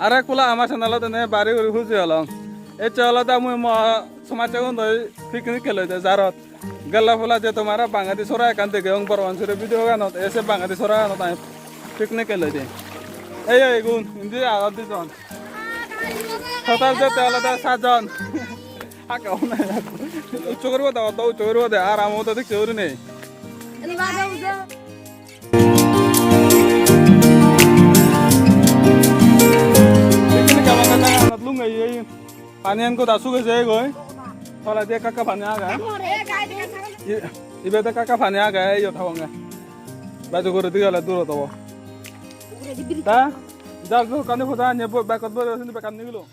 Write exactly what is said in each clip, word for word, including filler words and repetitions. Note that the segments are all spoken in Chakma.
Arek pola ama channel-ot ene bari guri huji olong. Ecche olode mui mo somajjegun loi picnic-e loi de jarot. Gelle pola je tomare bangedi sora ekkan degeyong, Borapansury video-ganot, ei se bangedi sora-ganot ami picnic-e loi de. Ei, ei, igun, indi agon dijon. Total jette olode satjon. Hakke hone. Uccho guribo de, otto uccho guribo de, ar amo to thik se guri nei. Picnic-e lungei ei. Pani an goda suge jeyegoi. Toledi ekka ekka pani age. I-, ibet ekka ekka pani age, iyot habonge. Bej uguredi gele durot obo. Ta? Jar jor kani hoda anye bo-, bekot bore sindi bekan nigilo.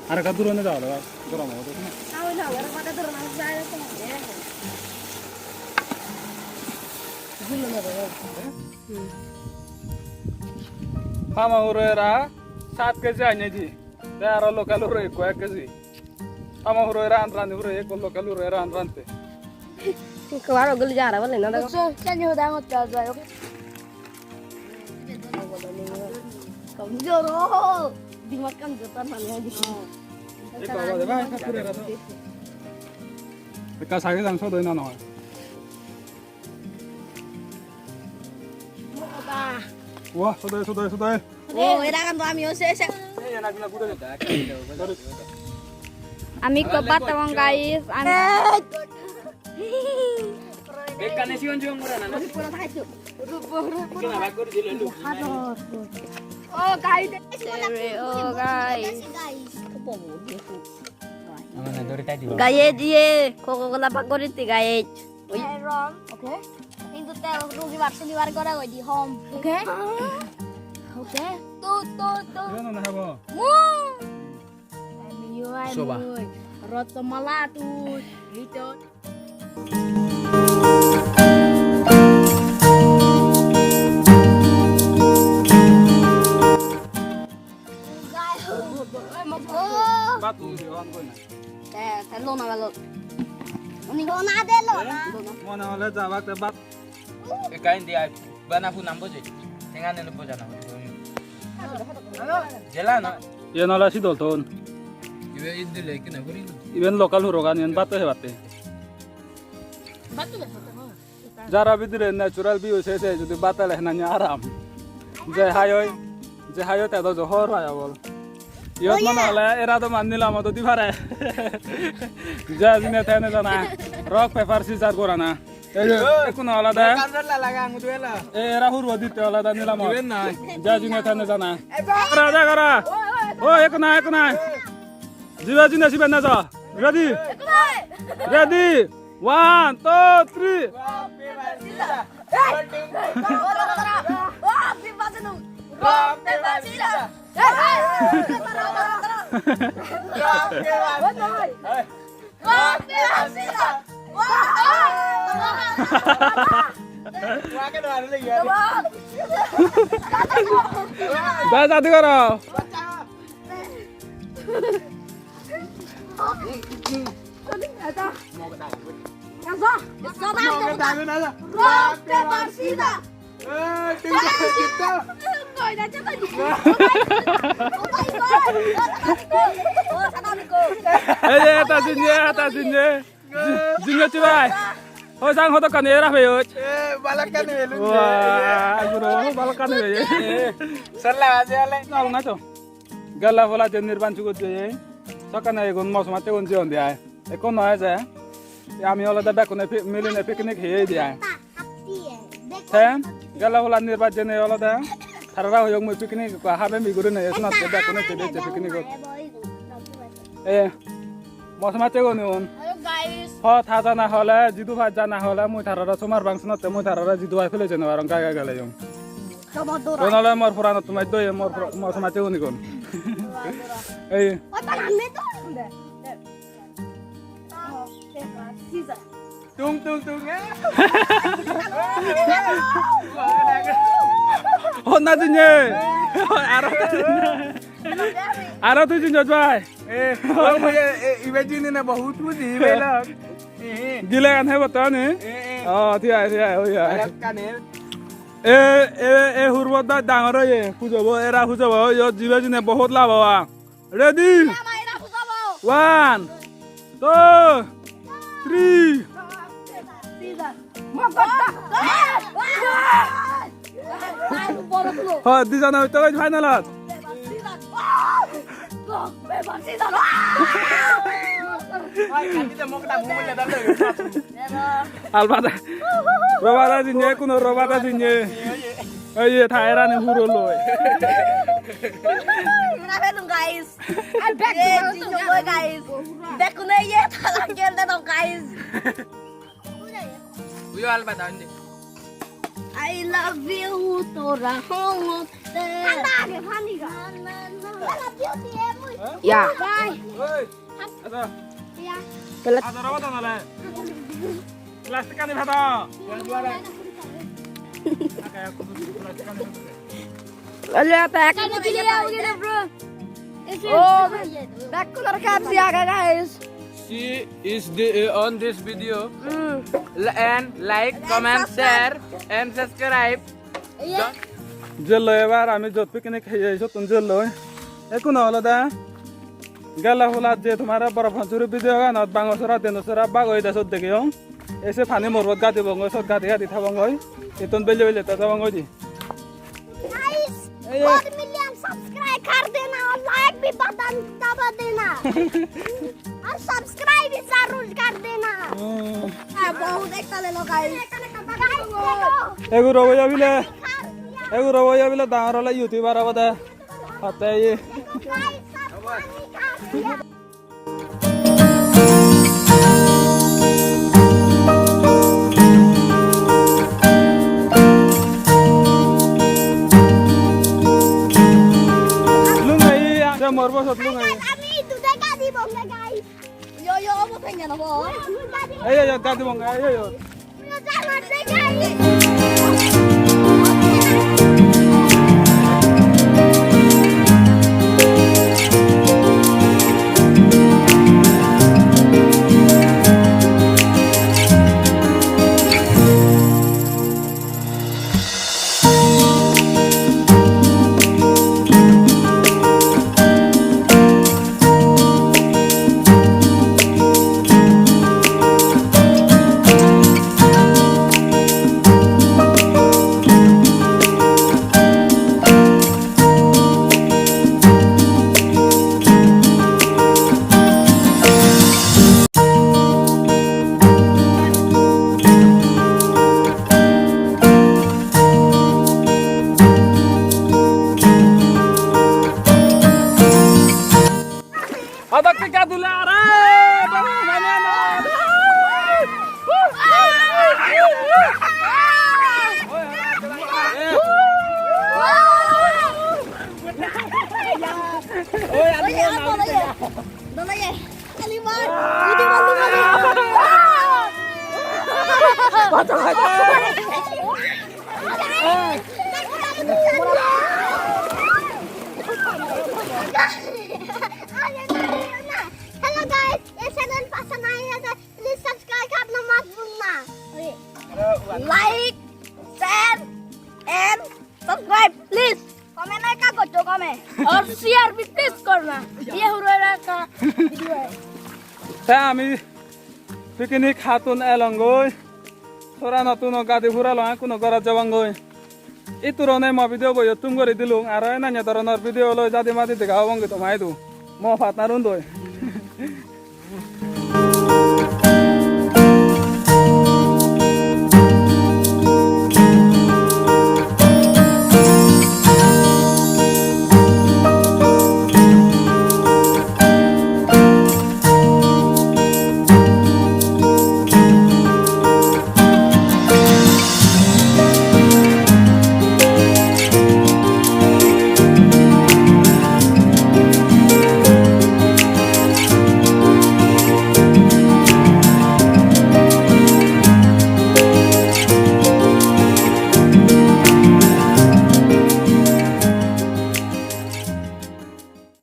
Ar ekka durone jagade ba, gorom obo de. Hama huro era saat keji anne di. Te aro local huro ekko ek keji. Hama huro era an rani huro ekko local huro era an rante. Ko aro guli jara bole na dago. So, sani hoda ngotte jai, okay? Kamjor ho. Dimak kamjor tan mane hai. Ekka sage jang sodoi na noi. Wah, sodoi, sodoi, sodoi. Oh, era kan to ami ose se. Ami ko bat tawang, guys. Ami Bekkani sigon sigon gora na, na? Sigon abak guri dilo, lu. Oh, guys. Sorry, oh, guys. Amane dori tai dibo. Guys, iye, Coca-Cola pak guri ti, guys. Oi. Eh, wrong. Okay. Hintu te rugi bar suni bar gora goi di hom. Okay. Okay. Tu, tu, tu. Iyan na habo? Mu. Ami yo ai soba. Mui. Rottomala tu. Hito. Batu di on koi na. Te, te lona gelo. Uni lona de lona. Mone hole jabak te bat. Ekka indi ai, bana pu nam boje. Tenga nele boja na. Jela na. Iyen ole sidol ton. Ibe indi le kina guri. Iben local hurogan, iyen batte hebatte. Jara bidire natural view se se jodi batte le nanya aram. Je hai oi, je hai oi te do johor hai abol. Iyot mone hole era do man nilamot udi pare. Ja jine tene jana. Rock, paper, scissor gorana. Ei, ei, ekku no olode. Kan la laga angudu ela. Ei, era hurbo ditte olode nilamot. Iben nai. Ja jine tene jana. Kora, ja kora. Oi, ekku nai, ekku nai. Jibe jine sibe na ja. Ready? Ready? One, two, three. Dai, dai, dai, dai. Rock, paper, scissors. Ei je, eta jinye, eta jinye. Ji-, jinye chibai. Hoi sang hodokkani era peyoj. Eh, balokkani belun. Wah, guro, balokkani peyoj. Salla aje ale. Nol na to. Gella bola je nirban chugot je. Sokkene egun mosomatte gun jiyon de ai. Ekko noi je. Ami olode bekkune pi-, miline picnic heye de ai. Te gella bola nirban jene olode. Tarara hoyong mui picnic ekko habem bi gurine, esnotte bekkune ecche de ecche picnic ot. Eh, mosmache goni un. Hello guys. Pot haja na hole, jidu bhaj ja na hole, mui tarara somar bang senotte mui tarara jidu bhaj pele jene parong gai gai gele jong. Tomar dora. Kon ole mor purano tomar doye, mor pura-, mosmache goni kon. Ei. Oi, pala me to. Tung, tung, tung, eh. Honna jinye. Aro jinye. Aro tu jinye jai. Eh, oh, mui, eh, eh, ibe jini na bahut buji, ibe log. Eh, eh. Gile gan hai botani? Eh, eh. Oh, thik age, thik age, oi age. Balok kan, eh. Eh, eh, eh, hurbo da dangor oye, pujobo, era pujobo, yo jibe jine bahut lab obo. Ready? One, two, three. Ho, dijana hoito goi final ot. Albada. Robada jinye, kuno robada jinye. Ei, ei, thairani huro loi. Muna pelung, guys. Ar bek guys. Bekkune ye tala gel dedon, guys. Uyo alba da indi. I love you, tora hongotte. Thanda age pani ga. I love you, T M. Ya. Bye. Oi. Ada. Ya. Ada rawa da nale. Plastic ani phada. Ole, ta ekkan kiliya ugure, bro. Oh, bekkunor K F C age, guys. She is the, uh, on this video. Mm. L-, and like, comment, share, and subscribe. Yeah. Jello ebar ami jot picnic heye sottun jello. Ekkuno olode gela hulat je tomare Boro Pansury video ganot Bangosora, Denosora, Bago ede sot degeyong. Ese pani morbot gadi bongoi, sot gadi gadi thabongoi. Ittun belle belle ta thabongoi di. Guys, ei, ei. Four million subscribe kar dena, like bhi button daba dena. Aur subscribe bhi zarur kar dena. Hmm. Ha, bahut ekta le lo, guys. Guys, dekho. Egu robo ya bile. Egu robo ya bile dangor ole YouTuber obo de. Hotte ye. Guys, subscribe kar dena. Lungei, se morbo sot lungei. Ami dude gadi bonge, guys. Yo, yo, obo pengen obo. Ei, ei, ei, gadi bonge, ei, ei, ei. Hadak ke kya dile are? Hello guys, ei channel pasa nai age, please subscribe karna mat bhulna. Like, share and subscribe, please. Comment ekka gojjo, comment. Aur share bhi please korna. Ye huro ekka video hai. Te ami picnic hattun elongoi. Sora notun o gadi pura loi kuno gorot jabongoi. Iturone mo video bo iyot thum guri dilung, aro enanye doronor video loi jadi madi dega obongoi toma idu. Mo partner undoi.